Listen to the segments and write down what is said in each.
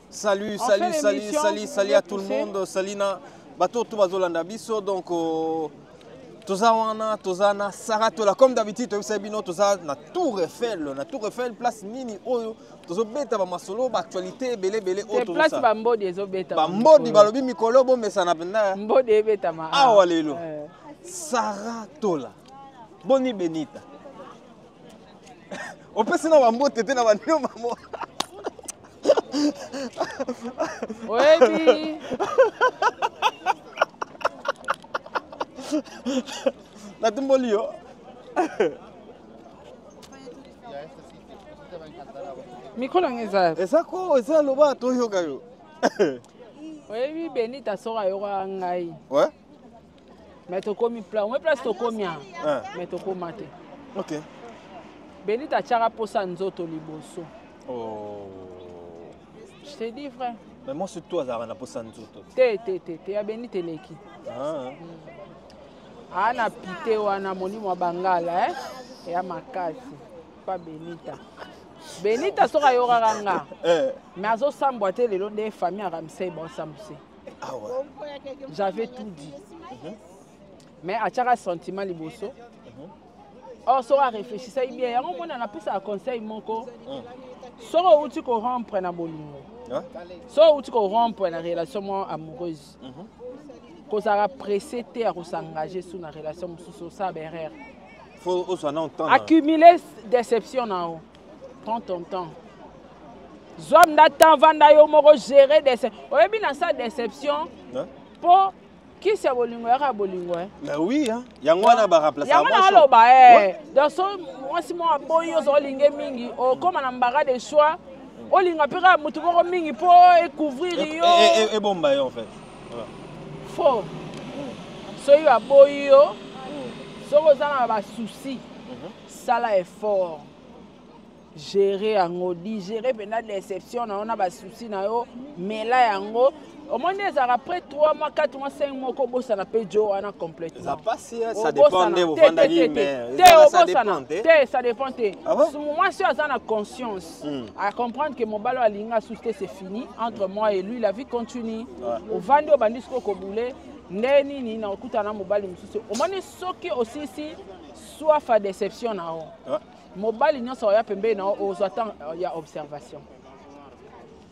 Salut, salut, salut, salut, salut à tout le monde. Salut na bato tout bazolanda biso donc euh, toza wana toza na Saratola comme d'habitude toyebisa bino toza na Tour Eiffel na Tour Eiffel place nini oyo tozobeta ba masolo ba actualité ebele ebele oyo toza place ba mbodi ezobeta ba mbodi balobi mikolo bomesana mpenza mbodi ebetama awa lelo eh. Saratola boni Benita opesi na bambote te na banio mamo oyebi natumboli yo mikro nanga eza eza ko eza loba toyoka yo oyebi benita soko ayokaka ngai ouais? Mais tokomi pla omoi place tokomi a ah. mais tokoma te. Ok. Benita atiaka mposa nzoto liboso. Oh. Je te dis vrai. Mais moi surtout azalaka na mposa nzoto. Te te te te ya Benita eleki. Ah. Aa na pite wana molimo ya bangala eh? Ya makasi pa Benita. Benita soki ayokaka nga eh. mais azosambwa te lelo nde famille ya Ramsey baosambwise. Ah ouais. J'avais tout dit. Mm -hmm. Mais atiaka sentiment liboso. Mm -hmm. Or soki arefléchisaki bien yango mona napesaka conseil moko mm. soki outi korompre na bolingo soki outi korompre na relation moko amoureuse mm -hmm. kozala pressé te ya kosengage su na relation mosusu osala baerreur accumuler déception na yo prends ton temps zwa mda temps vanda yo moko gérer déception oyebi na sa déception mpo kisi ya bolingo yaka ya bolingo eh. Mais oui hein. Yango wana ba remplacer yango na aloba eh. Donc so mwasi moko aboyi ozo olinge mingi okoma na mbara de choix olinga mpe kaka motu moko mingi mpo ecouvrir yo ebomba yo en fait. Faux. Soki baboyi yo soki oza na ba souci sala effort gérer yango digérer mpenza déception na yo na basusi na yo mela yango omoni ezalaka après 3 mois 4 mois 5 mois okobosana mpe jo wana complètement obosana te ça dépend te mwasi oyo aza na conscience à comprendre que mobali oyo alingi asusi te c'est fini entre moi et lui la vie continue ovandi obandi sikoyo kobule nde nini na okutana na mobali mosusu omoni soki osisi soif ya déception na yo mobali nyonso oya pembeni na yo ozwa temps ya observation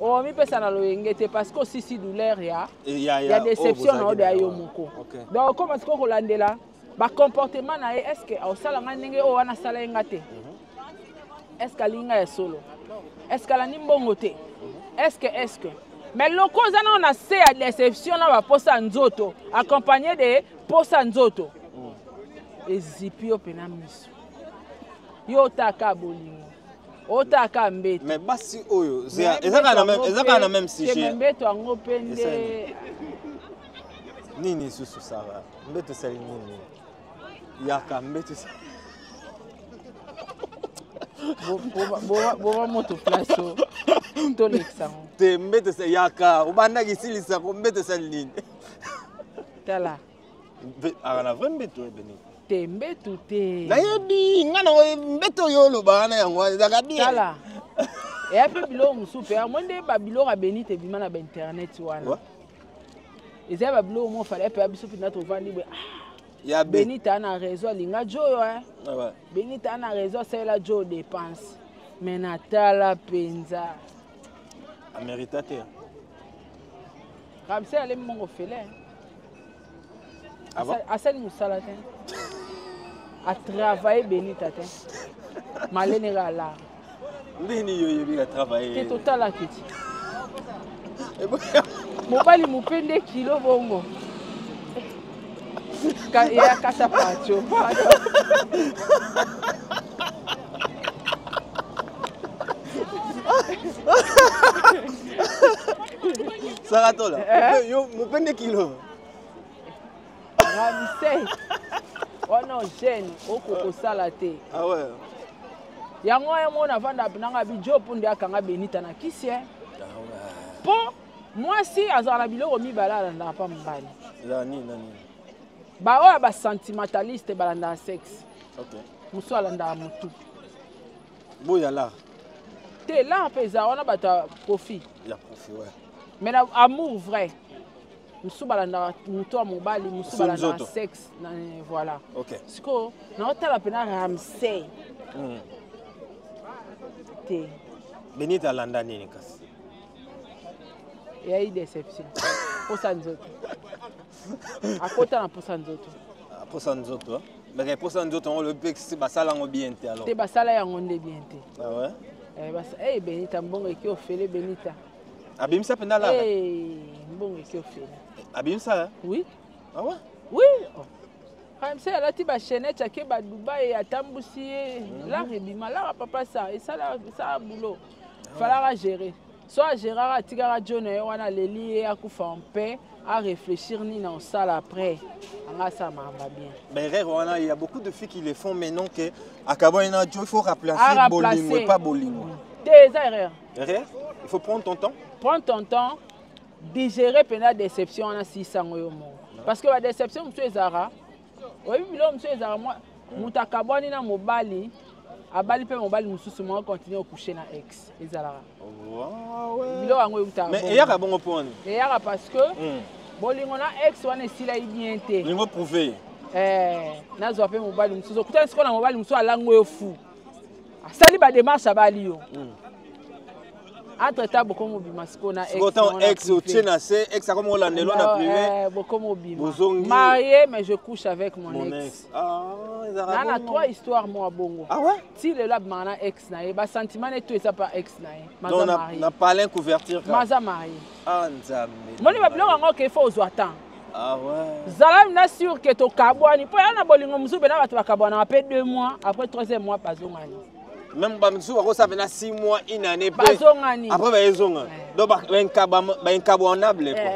omipesa na loyenge te parce que osisi douleur ya, ya déception na yo deya yo moko donc okoma sikoyo kolandela bacomportement na ye est ce que osala ngai ndenge oyo wana asala ye nga te est ce que alingi ngai ya solo est ce que alandi mbongo te est ce que est ce que mais loko oza nao na se ya déception na baposa ya nzoto accompagné de posa nzoto ezipi yo mpena miso yo otaka bolingo otaka mbeto mais basi oyo eza kaka na même sujet mbeto yango mpe nde nini lisusu sara mbeto esali nini yaka mbeto esali boma moto place o tolekisa yango te mbeto yaka obandaki esilisako mbeto esali nini tala aka na vrai mbeto ebeni te mbeto te nayebi nga na mbeto oyo oloba wana yango wana ezalaka bien tala eya mpe biloko mosusu mpe yango nde babiloko ya beni te ebima na bainternet wana eza babiloko moko fale mpe ya biso mpenza tovandi boye ya benita na réseau alinga joyo eh. ah benita na réseau asalela jo dépense me natala mpenza amerita te Ramsey alembi mbongo ofele. Ah bon? Asali mosala te. A travailler Benita te. Malene kaka lar. Ndeni yo oyebi ka travailler. Te totalaki ti. Mobali mope nde kilo bongo. Ya kasa pacho. Saratola, eh? yo mopende kilo. Ramsey. wana jeune okoki kosala te. Ah ouais. Yango wana mona avanda nanga bijo mpo nde akanga Benita na kisi eh. Ah ouais. Mpo mwasi azala na biloko mibale alandaka mpa mobali. Eza nini na nini? Baoyo ba sentimentaliste balandaka sexe. Okay. Mosusu alandaka motu. Boya la. Te, l'art mpe eza wana, bato ya profit. Ya profit, ouais. Mais na amour vrai, mosusu balandaka moto ya mobali, mosusu balandaka sexe, voilà. Sikoyo naotala mpena Ramsey te. Benita alanda nini kasi? Eyai déception, posa nzoto, akota na posa nzoto. Posa nzoto, mais posa nzoto yango lobi mpe basala yango bien te alors. Te, basala yango nde bien te. Ah ouais? Eh, Benita, mbongo eki ofele, Benita. Abimisa mpenza laka. Mbongo eki ofele. Abimisa? Oui. Ah ouais? Oui, oh. Ramsey alati bachaînette, ake badubai, atambusi ye lar, ebima lara papa, sa esala boulot, falaka gérer. So agéraka, atikaka jo na ye wana, aleli ye, akufa mpe aréfléchir nini osala après, anga asala makambo bien. Mais erreur wana, il y a beaucoup de filles qui le font maintenant que akabwani na jo, il faut remplacer bolingo et pas bolingo. Te, eza erreur. Erreur, il faut prendre ton temps. Prendre ton temps, digérer mpenza déception wana, sisango yo moko, parce que badéception mosusu ezalaka, oyebi, biloko mosusu ezalaka mwa moto akabwani na mobali, abali mpe mobali mosusu, moko continue ocoucher na ex, ezalaka biloko yango eutaka. Mais eyaka bongo mpo wani? Eyaka parce que bolingo na ex wana esilai bien te. Lingo prouvé. Nazwa mpe mobali mosusu, okutani sikoyo na mobali mosusu, alango yo fu, asali badémarche, abali yo, entre temps bokomi obima sikoyo na ex. Otie na se, ex akomi olandelo na privé. Bokomi obima. Bozongi. Marié mais je couche avec mon, mon ex. Ah, na na trois histoires mwa bongo. Ah ouais? Ti lelo abimaka na ex na ye, basentiment ne to eza pa ex na ye. Maza marié na palin couverture. Maza marié. Ah, Nzambe. Moni babiloko yango ke faut ozwa temps. Ah ouais. Zala na sûr ke tokabwani, mpo ya na bolingo mosusu mpena bato bakabwanaka mpe 2 mois, après troisième mois bazongani. Même bamisusu bakosala mpena 6 mois, une année. Bazongani. Après bayezonga, donc baincabonable quoi.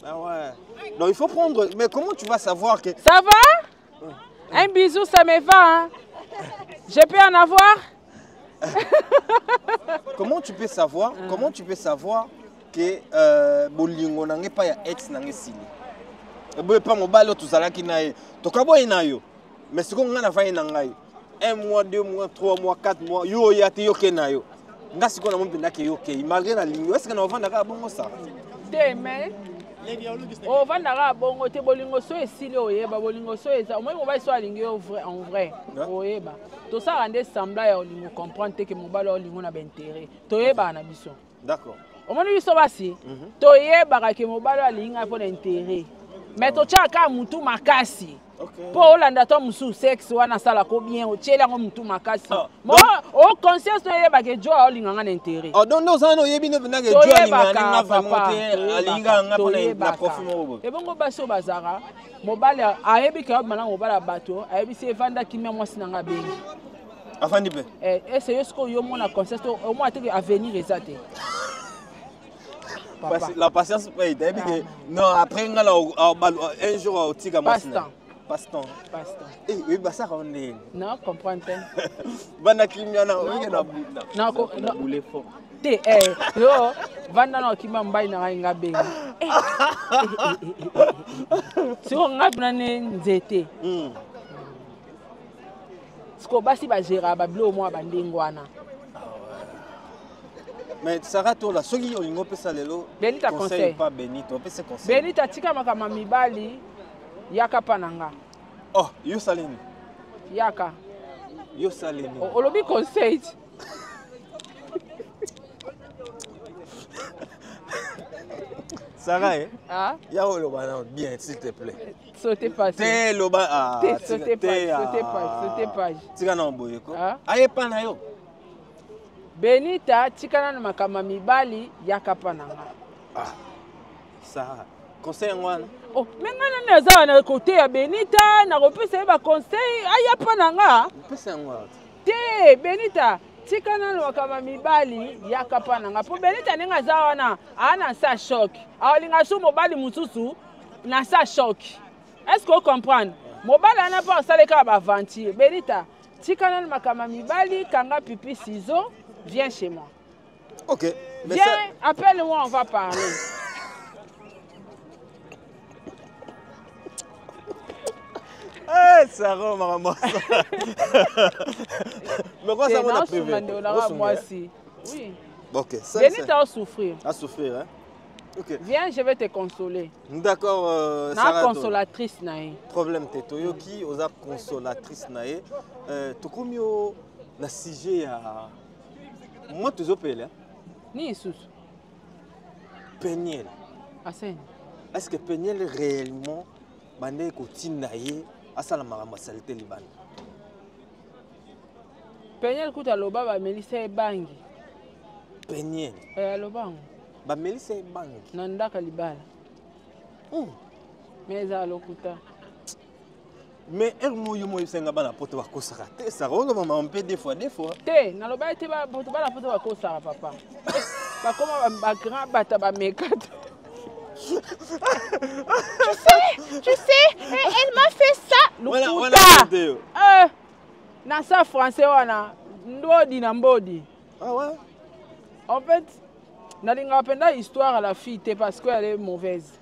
Ah ouais, donc il faut prendre, mais comment tu vas savoir que Ça va, un bisou, ça me va, hein? Je peux en avoir. Comment tu peux savoir, comment tu peux savoir que bolingo na ngai epai ya ex na ngai esili, eboye epa mobali oyo tozalaki na ye, tokaboyi na yo, mais sikoyo ngai navandi na ngai un mois, 2 mois, 3 mois, 4 mois, yo oya te, yo ke na yo, nga sikoyo namoni mpenza ke yo okei malgré nalingi yo, est-ce na ovanda kaka bongo, Sara? Te, mais ovandaka bongo te. Bolingo so esili, oyeba bolingo so eza omoi mobali so alingi yo vrai, en vrai, oyeba. Tosalaka nde semblant ya olingo, comprendre te ke mobali olingo na baintérêt, toyebaka na biso. Omoni biso basi, toyebaka ke mobali oyo alingi ngai mpo na intérêt, mais totyaka kaka mutu makasi mpo olanda to mosusu sexe wana asalako bien, otieli yango mutu makasi. Mo o conscience no oyebaka jo aolinga nga na intérêt. Oh, donc oza wana, oyebi nde mpenza ke jo alingaka nga vraiment te, alingaka nga mpo na profit moko boye. Ebongo basi oyo bazalaka, mobali ayebi ke obima na mobali ya bato, ayebisi evanda kimia, mwasi na nga abengi. Afandi mpe. Ese yo sikoyo, yo mona conscience to omona te ke avenir eza te. La patience paye, tayebi ke non, après nga na un jour otika mwasi na passe-temps. Passe-temps. Eh, oyebi basaka ngo ndenge? Non, comprendre te. Banda kimia na oyeke na na boule fort. Te, yo vanda na okima, mobali na ngai nga bengi sikoyo, ngai mpena ne nzete. Sikoyo basi bagéraka babiloko mwa bandenge wana. Mais Sara Tola, soki olingi opesa lelo Benita conseil. Pa Benita opesa conseil. Benita, tika makambo ya mibali, yaka mpa na nga. Oh, yo salini. Yaka. Yo salini. Olobi conseil. Sara, eh? Ah? Ya oloba na bien, s'il te plaît. Saute page. Te, loba, ah, te, saute page, saute page, saute page. Tika na boye ko. Ayepa na yo. Benita, tika nanu makambo ya mibali, yaka mpa na nga. Ah. Sara, conseil yango wana. Oh, me ngai nani aza wana kote ya Benita, nakopesa ye baconseil, aya mpa na nga. Pesa yango wana. Te, Benita, tika nanu makambo ya mibali, yaka mpa na nga, mpo Benita ndenge aza wana, aa na sa choc, aolinga su mobali mosusu na sa choc. Est ce que ocomprendre? Mobali wana mpo asali kaka baaventure. Benita, tika nanu makambo ya mibali, kanga pipi ciseau, viens chez moi. Ok, mais viens ça, appelle-moi, on va parler. Eh, Sarah, makambo. Mais quoi, ça, on a privé. Mwasi. Oui. Ok. Ça, Benita a souffrir. A souffrir, hein? Ok. Viens, je vais te consoler. D'accord. Na consolatrice na ye. Problème te toyoki oza consolatrice na ye. Tokomi o na sujet ya moi tozopela. Ni lisusu. Peniel. Aseni. Est-ce que Peniel réellement bande kotinda ye asala makambo asali te libanda? Peniel kuta aloba bamelisa ye bangi. Peniel. Aloba yango. Bamelisa ye bangi. Na ndaka libala. Mais eza lokuta. Mais heure moko yo moko oyebisenga bana poto bakosaka te, Sara oloba mama mpe deux fois deux fois. Te, naloba ete bana poto bakosaka papa. Bakoma bagrand bata bameka te. Tu sais, elle m'a fait ça. Lokuta. Na sa français wana ndodi na mbodi. Ah ouais. En fait, nalingaka mpenza histoire à la fille te parce que elle est mauvaise.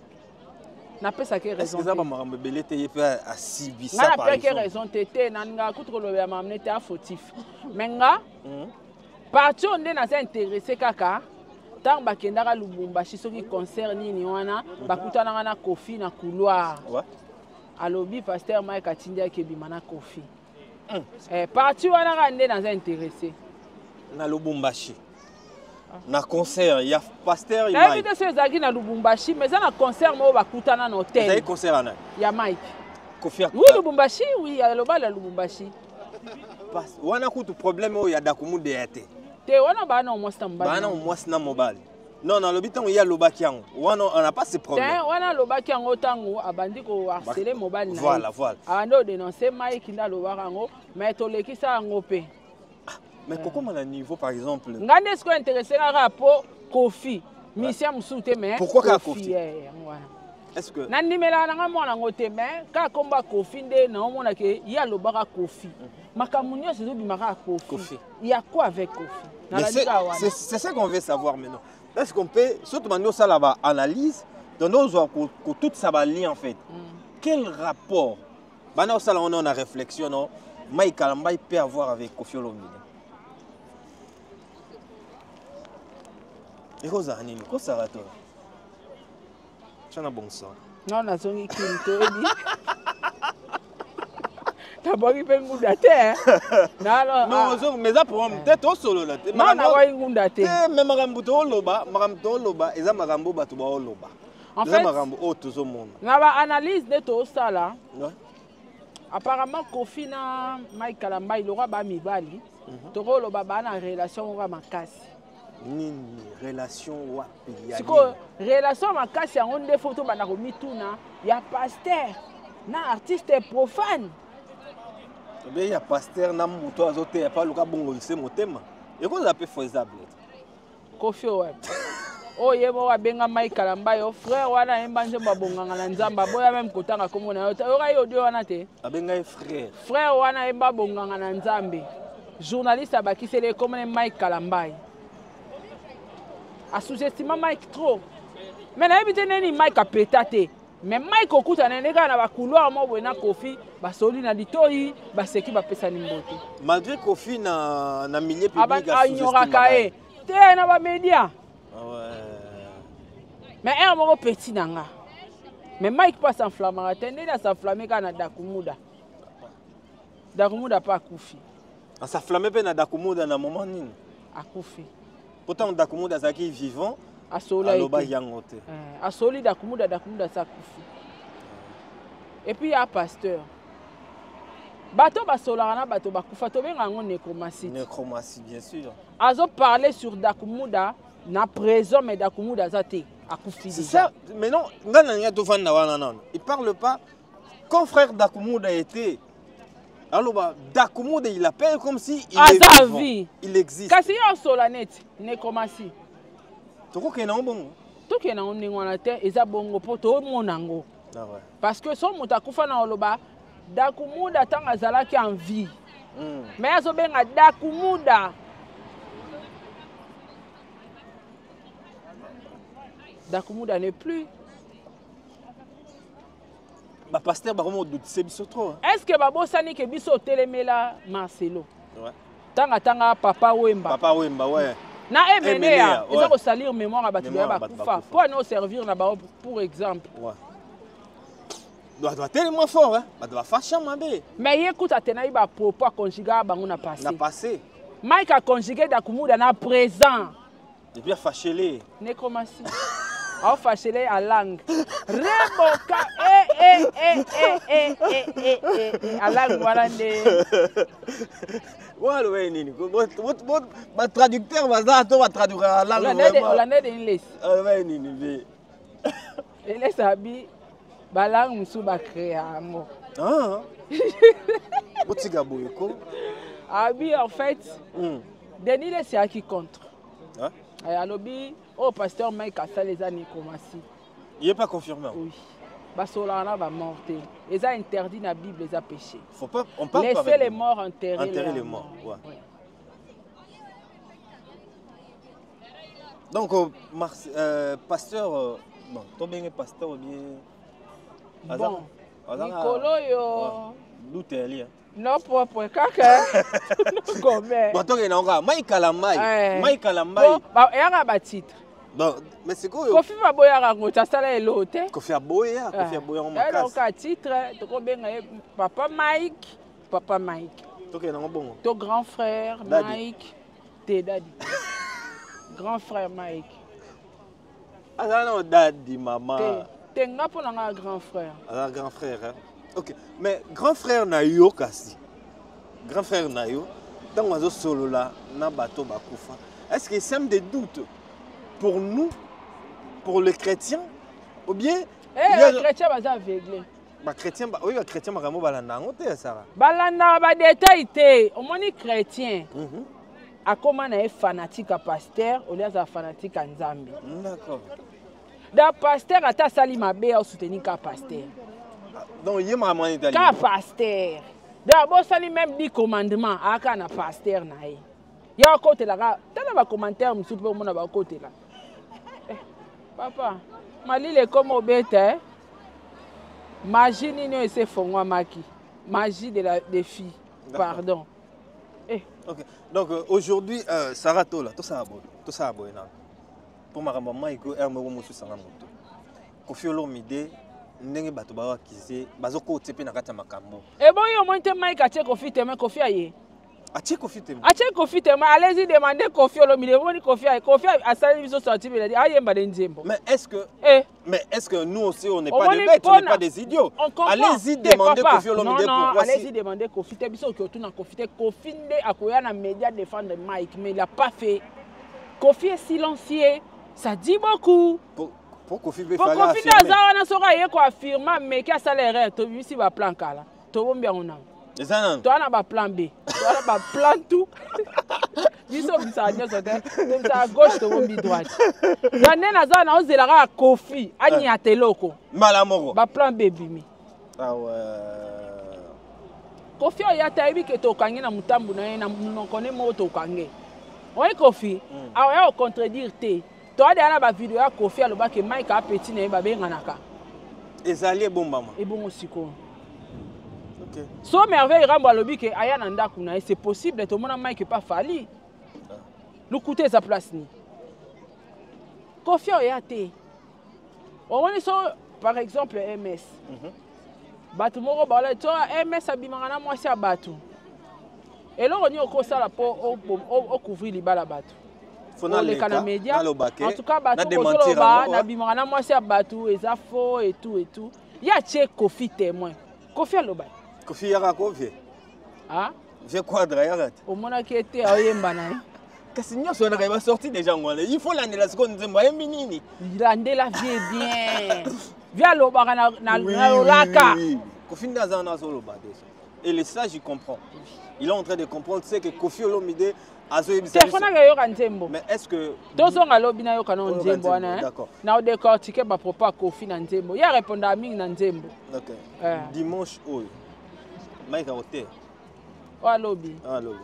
Napesaki raison. Eza bamakambo ebele te, ye mpe asibisa. Nga napesaki raison te te, nalingaka kutu kolobela makambo nete a fautif. Mais nga parti oyo nde naza intéressé kaka ntango bakendaka Lubumbashi, soki concert nini wana, bakutanaka na Kofi na couloir. Alobi pasteur Mike atindi akebima na Kofi. Parti wana kaka nde naza intéressé. Na Lubumbashi, na concert ya pasteur? Nayebi te so ezalaki na Lubumbashi, mais eza na concert moko bakutana na hotel. Ezali concert wana ya Mike. Kofi. Oui, Lubumbashi, oui, aloba na Lubumbashi. Wana kutu problème oyo ya Dakumude ya te. Te, wana baa na mwasi na mobali. Baa na mwasi na mobali. Non, nalobi ntango ye alobaki yango wana, on n'a pas ce problème. Te, wana alobaki yango ntango abandi koharceler mobali na ye. Voilà. Abandi kodénoncer Mike nde alobaka yango, mais tolekisa yango mpe. Mais kokoma na niveau par exemple. Ngai nde sikoyo intéressé kaka mpo Kofi, musicien mosusu te, mais Pourquoi kaka Kofi? Yango wana. Est-ce que Nandimelaka nanga mwana yango te, mais kaka kombo ya Kofi nde naomonake ye alobaka Kofi, makambo nyonso ezobima kaka Kofi. Ya quoi avec Kofi? C'est ce qu'on veut savoir maintenant. Est-ce qu'on peut, surtout maintenant ça là analyse, donc nous avons tout ça va lien en fait. Quel rapport bana osala on a réflexion, non, Mike Kalambay peut avoir avec Kofi Olomide? Ekozala nini kosala to tiana bon sang? Non, nazongi kini, toyebi nabwaki mpe ngunda te. Non, mais eza problème te, tosolola te. Non, nabwaki ngunda te. Mais makambo tooloba, makambo tooloba eza makambo bato baoloba, eza makambo oyo tozomona. Na baanalyse nde tosala, apparemment Kofi na Mike Kalambay lokwa bamibali, tokoloba baa na relation moko ya makasi. Nini relation wapi? Sikoyo relation makasi yango nde faut tobanda komituna, ya pasteur na artiste profane. Obe ya pasteur na moto azoteya pa aluka bongolise motema, ekozala mpe faisable. Kofi wapi oyo ye moko abenga Mike Kalambay yo frère wana, ayemba nzembo abonganga na Nzambe, aboya même kotanga kombo na yo. Oyoka ye audio wana te? Abenga ye frère? Frère wana ayemba abonganga na Nzambe, journaliste abakiseli ekomona Mike Kalambay asous-estima Mike trop. Mais nayebi te ndeni Mike apeta te, mais Mike okutana nde kaka na bacouloir moko boye na Kofi, basoli na litoi, baseki, bapesani mbote. Malgré Kofi na milieu public Aignoraka ye te na bamédia. Mais heure moko petit na nga, mais Mike mpo as'enflammaka te ndeni as'enflamme kaka na Dakumuda. Dakumuda mpe akufi. As'enflamme mpe na Dakumuda na moment nini? Akufi. Pourtant Dakumuda azalaki vivant. Asola. Alobaki yango te. Asoli Dakumuda, Dakumuda asa akufi. Et puis ya pasteur, bato basolaka na bato bakufa, tobenga yango nécromancie. Nécromancie, bien sûr. Azoparle sur Dakumuda na présent, mais Dakumuda aza te, akufi. C'est ça. Mais non, nga na nga tovanda wana nano, il parle pas quand frère Dakumuda était, aloba Dakumuda, il appelle comme si il aza est vivant. Vie. Il existe. Kasi ye osola neti nécromancie. Tokokende yango bongo. Tokende yango ndenge wana te, eza bongo mpo tomona yango. Ah ouais. Parce que so moto akufa na oloba Dakumuda ntango azalaki en vie, mais azobenga Dakumuda, Dakumuda n'est plus. Bapasteur bakoma odutise biso trop. Est ce que babosani ke biso otelemela Marcelo ntango atanga Papa Wemba? Papa Wemba, ouais. Na Emeneya eza kosalir mémoire ya bato ya bakufa mpo ani oservir na bango pour exemple. Bato batelema fort, bato bafasha mabe. Mais ye kuta atenaki bapropos, aconjuga bango na passé. Na passé. Mike aconjugué Dakumuda na présent. Et puis afachele. Nécromancie. Aofachele a langue. Reboka e e e e e e e e a langue wana nde. Wana loba nini? Batraducteur baza to batraduire a langue. Hollandais de English. Aloba nini be? English abi balangue mosusu bacréa yango. Ah. Botika boye ko. Abi en fait, Denis Lessie ayaki contre. Alobi oyo pasteur Mike asala eza nécromancie. Il est pas confirmé. Oui. Basolaka na bamort te. Eza interdit na Bible, eza péché. Faut pas, on parle. Laissez les morts enterrer, enterrer les morts. Ouais. Ouais. Donc, pasteur, bon, tobenge pasteur ou bien. Bon, mikolo oyo. Doute ali. Non, propre kaka gome. Bon, tokende nango Mike Kalambay. Mike Kalambay. Eyaka batitre. Bon, mais sikoyo Kofi baboyaka yango te, asala elo te. Kofi aboya, Kofi aboya yango makasi. Eloka titre, tokobenga ye papa Mike, papa Mike. Tokende nango bongo. To grand frère. Daddy. Mike te, daddy, grand frère Mike. Azala nano daddy, mama. Te te, nga mpo na nga grand frère. Aza grand frère, hein? Ok, mais grand frère na yo, kasi grand frère na yo, ntango azosolola na bato bakufa, est ce que sème des doutes pour nous, pour les chrétiens, ou bien? Eh, chrétien baza aveugle. Bachrétien oyo, bachrétien makambo balanda yango te, Sara. Balandaka badetail te. Omoni chrétien akóma na ye fanatique ya pasteur olie azala fanatique ya Nzambe. Da pasteur ata asali mabe, asoutenir ka pasteur. Donc ye makambo wana etali ka pasteur. Donc abosani même 10 commandement, aka na pasteur na ye. Ye akotelaka, tala bacommentaire mosusu mpe omona bakotela. Eh, papa, malili ekoma obeta, eh? Magie nini oyo ese efongwamaki? Magie de la des filles, pardon, eh. Ok, donc aujourd'hui, Sarah Tola, tosala boye, tosala boye nano mpo makambo ya Mike oyo moko mosusu anga moto Kofi Olomide, ndenge bato bawakize bazokota mpe na kati ya makambo. Eboyi, omoni te Mike atie Kofi témoin, Kofi aye. Atie Kofi témoin. Atie Kofi témoin. Allez-y demander Kofi Olomide. Omoni Kofi aye, Kofi asali biso sorti meladi, ayemba de nzembo. Mais est-ce que eh. Mais est-ce que nous aussi, on n'est pas des bêtes, on n'est pas des idiots? On comprend. Allez-y demander Papa. Kofi Olomide. Non, non, pourquoi allez-y si demander Kofi te. Biso oki otuna Kofi te. Kofi nde akoya na média défendre Mike, mais il a pas fait. Kofi est silencieux, ça dit beaucoup. Pour Kofi mpe po fallait Kofi nde affirmer. Aza wana, soki aye koaffirmer, meki asala erreur, tobimisi baplan kala, tobombi yango nano. Eza nano. Toza na baplan B, toza na baplan tout. Biso obisaka nyonso te, tobisaka gauche, tobombi droite. Donc nde naza na ozela kaka Kofi aniata eloko. Mbala moko. Baplan B ebimi. Ah ouais. Kofi oyo ata ayebi ke tokangi na motambu na ye na monoko ne moko, tokange oye Kofi aoya kocontredire te. Toadeya na bavideo ya Kofi alobaki Mike apeti na ye, babenganaka. Ezali ebombama. Ebongo sikoyo Ok. So Merveille Rambo alobi ke aya na ndako na ye, c'est possible. Tomona Mike epa Fali, lukuta eza place nini? Kofi oya te. Omoni so par exemple MS, bato moko baola to MS abimaka na mwasi ya bato. Eloko nini okosala mpo ocouvrir libala bato? Faut oleka na naleka, média. naloba ke En tout cas, bato na démentir bozoloba yango, ouais. nabimaka na mwasi ya bato, eza faux et tout et tout. Ye atie Kofi témoin, Kofi aloba. Kofi yaka ko vie. Ah? Vie quadra yaka te. Omonaki ete aoyemba na ye. Kasi nyonso wana kaka basorti déjà yango wana, il faut landela sikoyo nzembo ayembi nini. Landela vie bien, vie alobaka na na Oui, lolaka. oui. Kofi nde aza wana, azoloba déjà et le sage, il comprend, il est en train de comprendre ce que Kofi Olomide azoyebisa biso. Telefone akoyoka nzembo. Mais est ce que Tozonga alobi nayoka na Oyoka nzembo wana, nzembo, eh. d'accord. Na odécortique bapropos ya Kofi na nzembo, ye arépondaka mingi na nzembo. Ok. Eh. Dimanche oyo Mike akote. Oyo alobi. Alobi.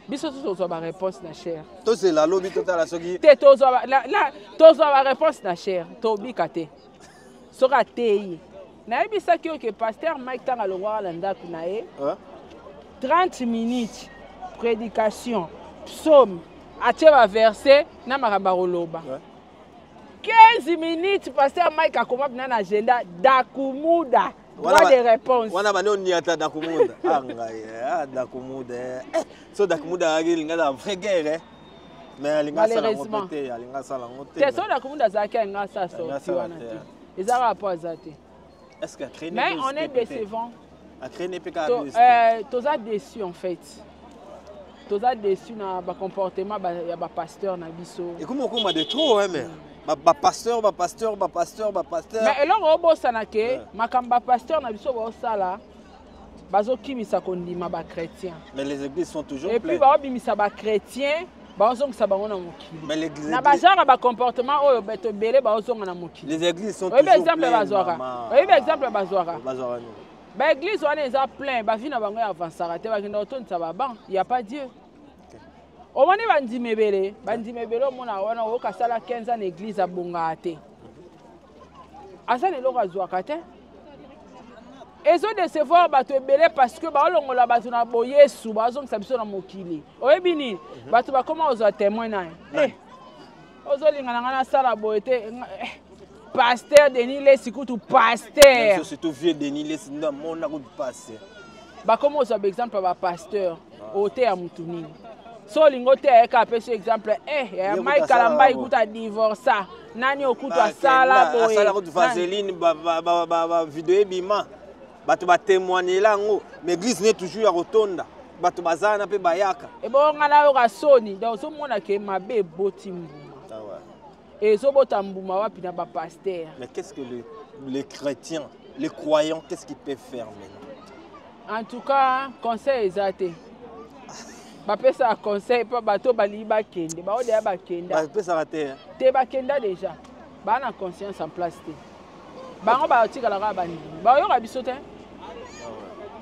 Biso tu tozwa baréponse na chaire. Tozela alobi, totala soki Te, tozwa baréponse na chaire, tobika te. Soki ateyi, nayebisaki yo ke pasteur Mike, ntango alongwaka na ndako na ye, Hein? 30 minutes prédication. Psaume, atie baverset na makambo akoloba. 15 minutes, pasteur Mike akoma bina na agenda Dakumuda, droit de réponse. Wana bani oniata Dakumuda. Ah ngai, ah Dakumuda. Eh, so Dakumuda ayaki linga la vraie guerre, eh. Mais alinga asala yango mpe te, alinga asala yango te. Te, so Dakumuda azalaki alinga asala sorti wana te. Eza kaka po aza te. Est-ce que créé? Mais on est décevant. Créé mpe kaka. Toza déçu en fait. Toza déçu na bacomportement ya bapasteur na biso. Ekomi okoma de trop, hein, mais bapasteur, bapasteur, bapasteur, bapasteur. Mais eloko obosana ke makambo bapasteur na biso baosala, bazokimisa kondima bachrétien. Mais les églises sont toujours Et puis baobimisa bachrétien, baozongisa bango na mokili na bagenre ya bacomportement oyo bato ebele baozonga na mokili. Les églises sont Oyebi toujours exemple pleines. bazwaka? Oyebi exemple bazwaka? Bazwaka nini? Baeglise wana eza plein, bavi na bango ya avansaka te, bakenda kotondisa baban ya pas Dieu. Omoni bandima ebele, bandima ebele, omona wana oyoka asala 15 ans na église, abongaka te, aza na eloko azwaka te. Ezodecevoir bato ebele parce que baolongola bato na boyesu, bazongisa biso na mokili. Oyebi nini? Bato bakoma kozwa témoin na ye. Eh, ozolinga na ngai nasala boye te. Eh, pasteur Denis Lesi kutu, pasteur Surtout vieux Denis Lesi nde amona kutu passe. Bakoma kozwa baexemple ya bapasteur. Oteya mutu nini? So olingi oteya ye kaka, apesi exemple, eh, ya Ye Mike kutu asala Kalambai yango. kutu adivorsa nani, okutu asala boye. Asala kutu vaseline, bavideo ebima, bato batémoignela yango, mais église ne toujours ya kotonda, bato baza wana mpe bayaka. Ebonga nayoka soni. Donc ozomona ke mabe eboti mbuma. Ah ouais. Ezobota mbuma wapi? Na bapasteur. Mais qu'est-ce que les chrétiens, les croyants, qu'est-ce qu'ils peuvent faire maintenant? En tout cas, conseil eza te. Bapesaka conseil mpo bato balingi bakende, baodeya bakenda. Bapesaka te, hein? Te, bakenda déjà, baa na conscience en place te. Bango batikala kaka bandimi, bayoka biso te,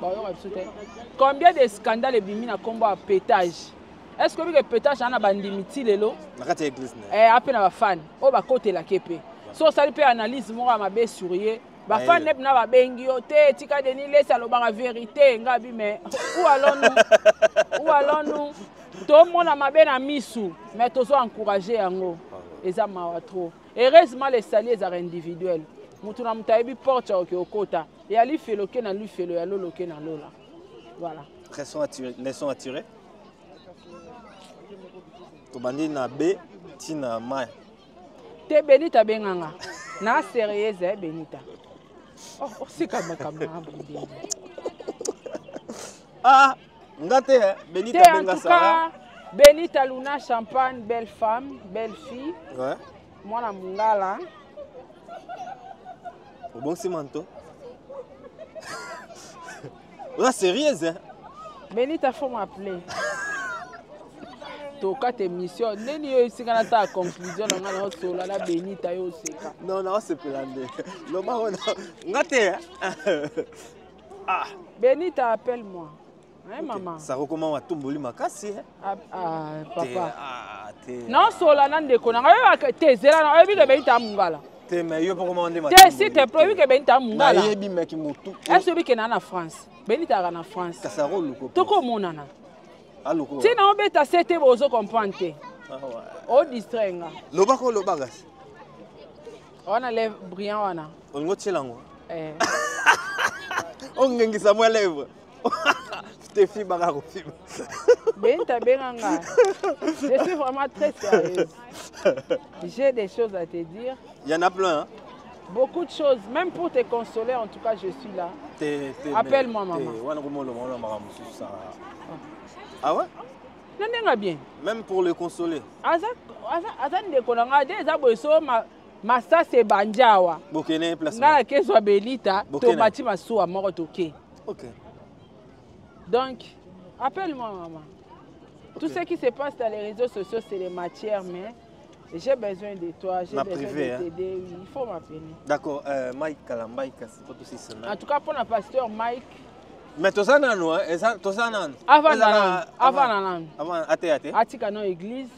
bayoka biso te. Combien de scandale ebimi na nkombo ya pétage? Est ce que obike pétage aa na bandimi ti lelo? Na kati ya église na ye. Eh, ape na bafani oyo bakotelaki mpe so osali mpe analyse moko ya mabe sur ye, bafani Aye. ne mpena babengi yo te. Tika Denis Lesi alobaka vérité. Nga bi, mais où allons-nous? Où allons-nous? Tomona mabe na misu, mais tozo encourage yango. Eza mawa trop. Heureusement, le salut ezaka individuel. Mutu na moto ayebi porte ya oke okota ya lifelo ke na lifelo, ya lolo ke na lola. Voilà. Restons attirés, laissons attirer. Tobandi na B ntina mai. Te, Benita abenganga na sérieuse. Eh, Benita, oh, osika makambo na bondeli. Ah, nga te, eh. Benita Te, en benga tout Sarah. cas, Benita Luna Champagne, belle femme, belle fille. Mwana mongala. Obongisi manto, oza sérieuse, hein? Benita, faut m'appeler. Tokata émission ndeni yo esika nasala conclusion na ngai, naosola na Benita, yo oseka. Non, naosepela nde loba wana nga te, hein? Ah. Benita, appelle moi, hein, maman. Sara, okoma matumboli makasi, hein? Ah, ah, Te, papa. ah, te. Naosola na ndeko na ngai. Oyebaka te, zela na oyebi ke Benita mongala. Te, mais yo mpo koma nde. Te, s'il te plaît, oyebi ke Benita mongala. Nayebi meki motu. Est-ce oyebi ke naa na France? Benita aka na France. Kasi akoluko. Tokomonana. Aluko. Ntina obeta se te, bozo comprendre te. Ah ouais. Odistrait nga. Lobaka, oloba kasi. Wana lève brillant wana. Olingi otiela yango. Eh. Ongengisa mwa lèvre te, fibaka kofiba. Benita, benga nga, je suis vraiment très sérieuse, j'ai des choses à te dire. Il y en a plein, hein? Beaucoup de choses, même pour te consoler. En tout cas, je suis là. Te, te. Appelle-moi, maman. Te, wana koma oloba wana makambo mosusu, Sara. Ah ouais. Na ndenge bien. Même pour le consoler. Aza, aza, aza ndeko na ngai. De eza boye so masasi ebandi awa. Bokene place. Ngai nakezwa Benita. Bokene. Tobati masuwa moko, toke. Donc appelle-moi, maman. Tout ce qui se passe dans les réseaux sociaux, c'est les matières, mais j'ai besoin de toi, j'ai Na besoin privé, de hein. t'aider. Oui, il faut m'appeler. D'accord, Mike Kalambai, kasi po tosisana. En tout cas, pour le pasteur Mike, Mais toza nanu, hein, toza nanu. Avant Ezaka- na nanu, avant na nanu. Avant ate ate. Atika no église,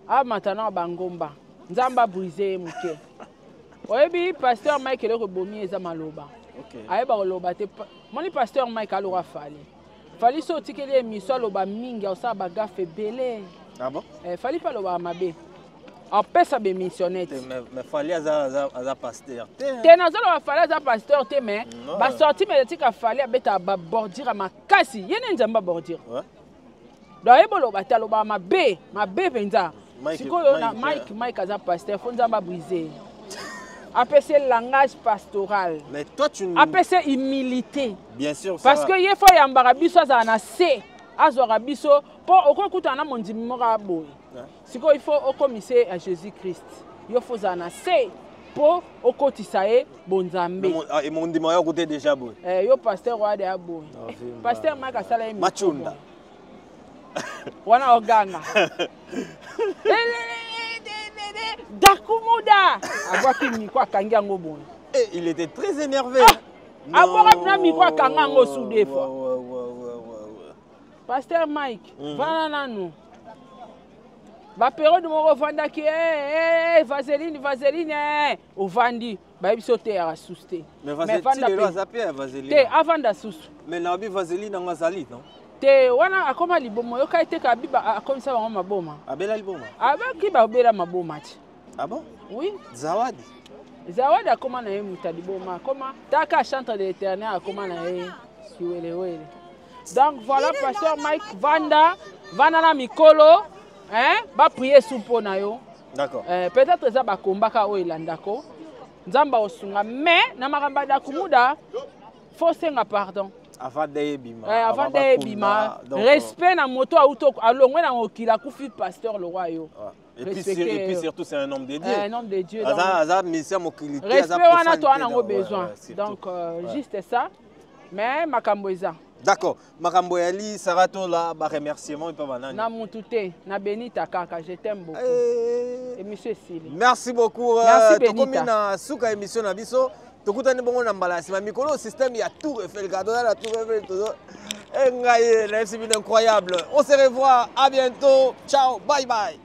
amata na bangomba, Nzambe abrise ye moke. Oyebi pasteur Mike, eloko ebomi eza maloba. Ayeba koloba te. Moni pasteur Mike aloka Fally. Fally so otikeli ye miso, aloba mingi, osala bagafe ebele. Ah bon? Eh, Fally mpe alobaka mabe, apesa bémissionnaire te. Mais Fally aza pasteur te. Te, nazoloba Fally aza pasteur te, mais basortie médiatique ya Fally, abetaka babordure ya makasi. Ye nde Nzambe abordure. Donc ayebi oloba te, alobaka mabe mabe mpenza. Sikoyo na Mike, Mike aza pasteur, faut Nzambe abrise, apesi langage pastoral. Mais toi tu Apesi humilité. Bien sûr. Parce que ye faut ayambaka biso, azala na se, azwaka biso, mpo okokutana na mondimi moko aboye. Sikoyo il faut okomise ya Jésus Christ, yo faut ozala na se mpo okotisa ye bonzambe. Mondima oyo akute déjà boye. Eh, yo pasteur oyo ade aboye, pasteur Mike asala ye. Machunda. Wana oganga Dakumuda abwaki micro, akangi yango boye. Eh, il était très énervé. Ah, abwaka na micro, akanga yango su deux fois. Pasteur Mike, vana nanu baperiode moko ovandaki, eh, eh, vaseline, vaseline, eh, ovandi, bayebi so te, yaka susu te. Te, avanda susu. Mais nabi vaseline yango azali non. Te, wana akoma liboma, oyoka ete kabi akomisa bango maboma. Abela liboma. Abaki babela maboma ti. Ah bon? Oui. Zawadi. Zawadi akoma na ye moto ya liboma, akoma taka chantre de l'Éternel, akoma na ye kiwelewele. Donc voilà, pasteur Mike, vanda, vanda na mikolo, hein, baprier su mpo na yo. D'accord. Peut-être eza bakombaka oyo elandako, Nzambe akosunga. Mais na makambo ya Dakumuda, faut senga pardon. Avant de ebima. Eh, avant de ebima, respect na moto auto alongwe na mokili, akufi, pasteur le roi yo. Et puis surtout, c'est un homme de Dieu. Un homme de Dieu. Donc, aza mission mokili te. Respect wana to wana yango besoin. Donc juste ça, mais makambo eza. D'accord, makambo yali. Sara Tola, baremerciement epa banani? Na mutu te, na Benita kaka, je t'aime beaucoup. Eh. Émission esili. Merci beaucoup. Merci, Benita. Tokomi na suka émission na biso. Tokutani bongo na mbala ya nsima. Mikolo système ya Tour Eiffel kaka, toza na Tour Eiffel, tozo ngai nayebisi bino, incroyable. On se revoit, à bientôt, ciao, bye bye.